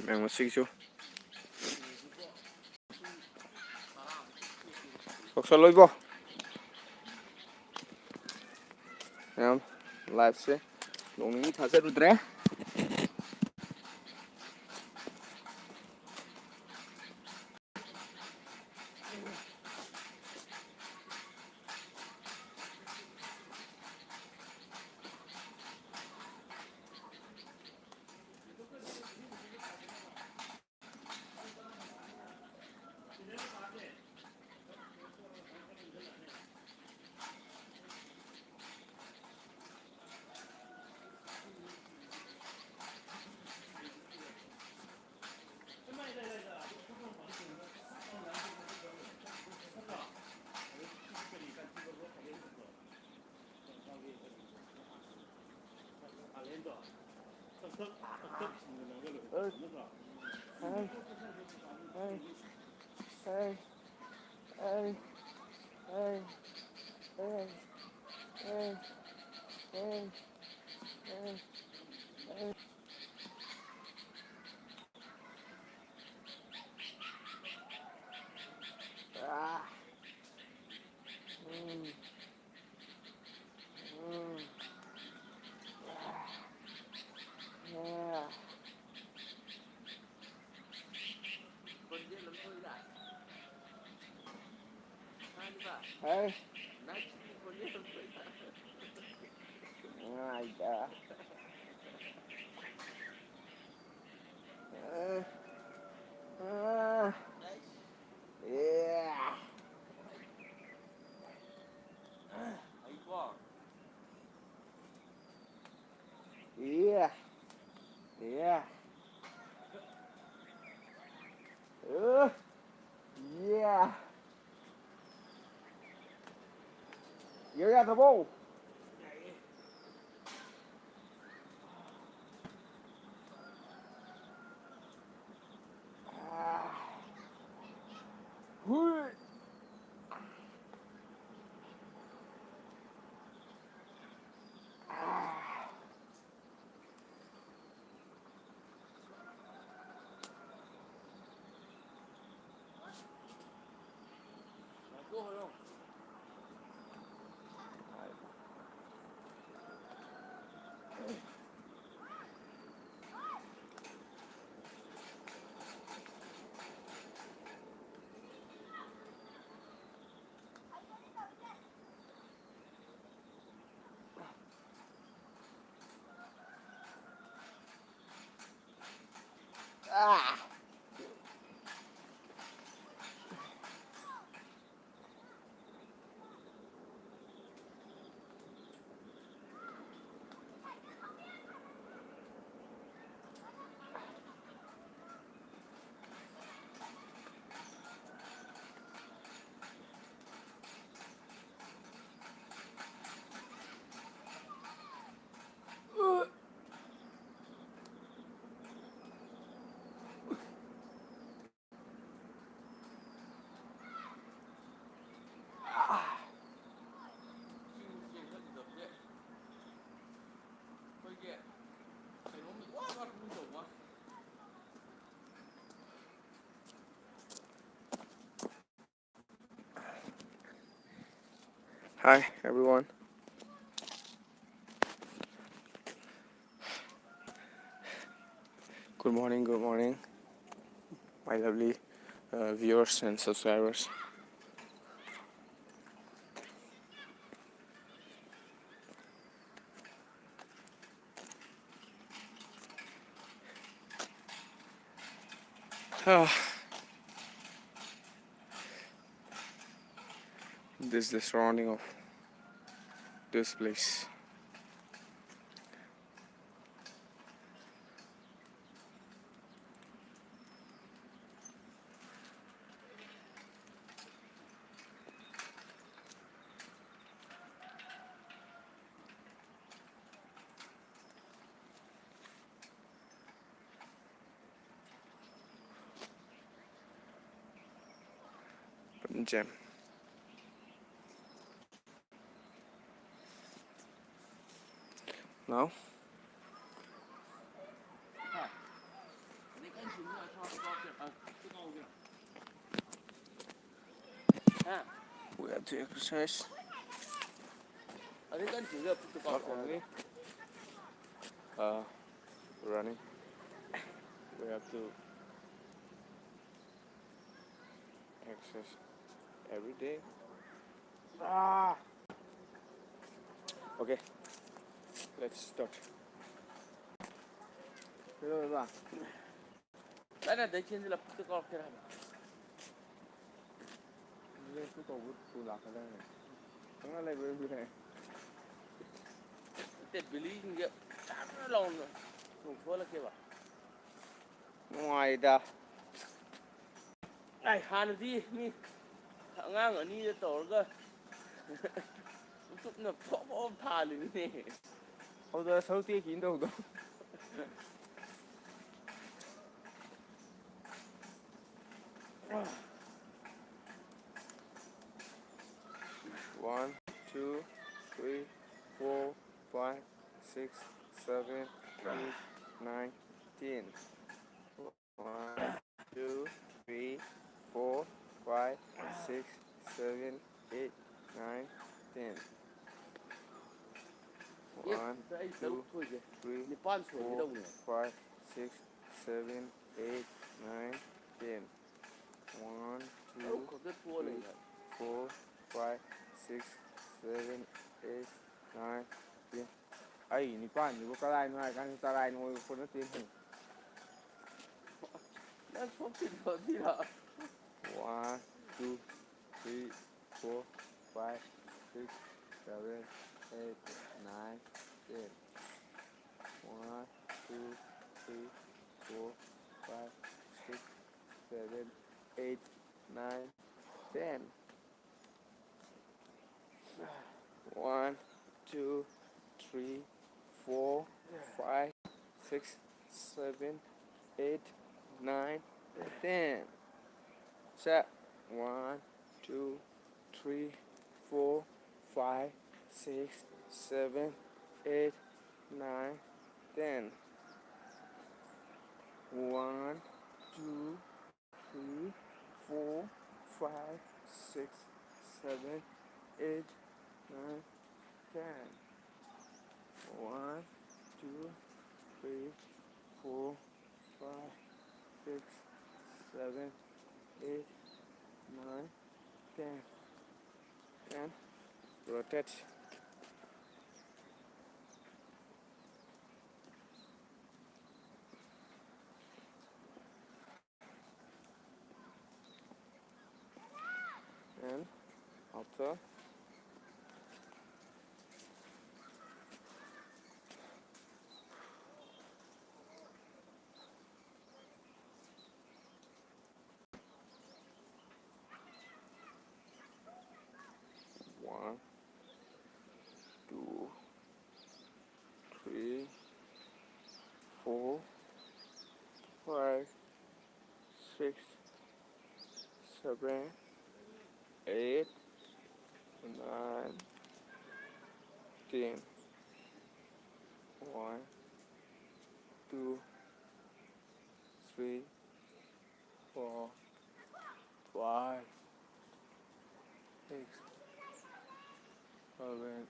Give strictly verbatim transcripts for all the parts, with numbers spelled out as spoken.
ꯃꯌꯥꯝ ꯉꯁꯤꯒꯤꯁꯨ ꯇꯧꯁꯜꯂꯣ ꯏꯕꯣ꯫ ꯃꯌꯥꯝ ꯂꯥꯏꯐꯁꯦ ꯅꯣꯡ ꯅꯤꯅꯤ ꯊꯥꯖꯔꯨꯗ꯭ꯔꯦ꯫ ꯍꯩ꯫ ꯅꯨꯡꯉꯥꯏꯗ꯫ ꯑ, ꯑ, ꯑꯦ꯫ ꯏꯌꯥ꯫ ꯏꯌꯥ꯫ ꯑ, ꯏꯌꯥ꯫ ꯌꯥ ꯌꯥꯗ꯭ꯔꯕꯣ? ꯍꯨꯏ꯫ Ah! Hi, everyone. Good morning, good morning, my lovely, uh, viewers and subscribers. Ah. This is the surrounding of this place. Jam. Now? We have to exercise. Not only, uh, running, we have to exercise every day. Ah! Okay, let's start. Hello, everyone. ꯑꯩꯅ ꯑꯗꯩ ꯆꯦꯟꯁꯤꯜꯂ ꯄꯨꯛꯇ ꯀꯥꯎꯔꯛꯀꯦꯔꯥ ꯍꯥꯏꯕ꯫ ꯂꯦꯟꯁꯇꯨ ꯇꯧꯕ two ꯂꯥꯛꯀꯗꯕꯅꯤ꯫ ꯈꯪꯅ ꯂꯩꯕ ꯑꯣꯏꯔꯝꯕ ꯌꯥꯏ꯫ ꯅꯠꯇꯦ, ꯕꯤꯂꯤꯁꯤꯡꯁꯦ ꯆꯥꯛ ꯂꯥꯎꯅ ꯆꯣꯡꯊꯣꯛꯍꯜꯂꯛꯀꯦꯕ꯫ ꯅꯨꯡꯉꯥꯏꯗ꯫ ꯑꯩ ꯍꯥꯟꯅꯗꯤ ꯃꯤ ꯑꯉꯥꯡ ꯑꯅꯤꯗ ꯇꯧꯔꯒ ꯎꯇꯨꯞꯅ ꯐꯣꯞ ꯐꯣꯞ ꯊꯥꯜꯂꯤꯃꯤꯅꯦ꯫ ꯍꯧꯗ ꯁꯔꯨꯛ ꯇꯦꯛꯈꯤꯅ ꯇꯧꯗꯣ꯫ One, two, three, four, five, six, seven, eight, nine, ten. One, two, three, four, five, six, seven, eight, nine, ten. One, two, three, four, five, six, seven, eight, nine, ten. One, two, three, four, five, six, seven, eight, nine, ten. ꯑꯩ ꯅꯤꯄꯥꯟꯁꯤꯕꯨ ꯀꯗꯥꯏꯅꯣ ꯍꯥꯏ ꯀꯥꯟꯗ ꯇꯔꯥꯏꯅ ꯑꯣꯏꯕ ꯄꯣꯠ ꯅꯠꯇꯦꯅꯦ꯫ ꯅꯪ ꯁꯣꯛꯈꯤꯗ꯭ꯔꯣ ꯑꯗꯨꯏꯔꯣ? One, two, three, four, five, six, seven, eight, nine, ten. One, two, three, four, five, six, seven, eight, nine, ten. One, two, three, four, five, six, seven, eight, nine, ten. Set. One, two, three, four, five, six, seven, eight, nine, ten. One, two, three, four, five, six, seven, eight, nine, ten. One, two, three, four, five, six, seven, eight, nine, ten. And rotate. After one, two, three, four, five, six, seven, eight, nine, ten. One, two, three, four, five, six, seven,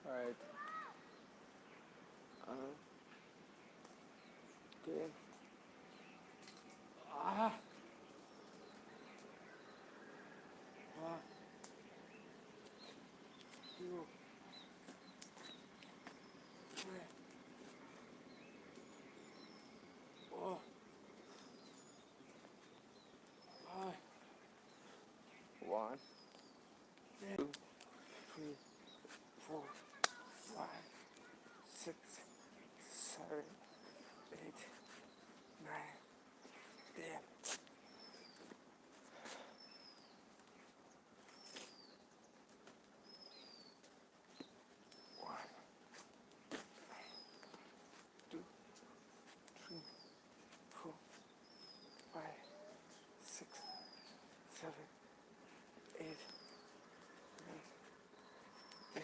eight, uh, ten. Ah! Ah! Two. Three. Four. Five. One, two, three, four, five, six, seven, eight, nine, ten. One, two, three, four, five, six, seven, eight, nine, ten.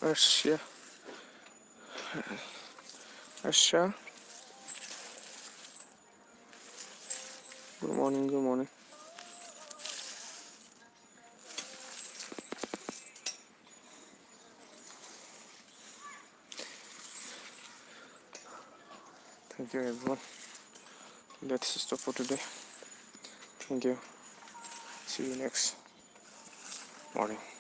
Russia. Russia. Good morning, good morning. Thank you, everyone. Let's stop for today. Thank you. See you next morning.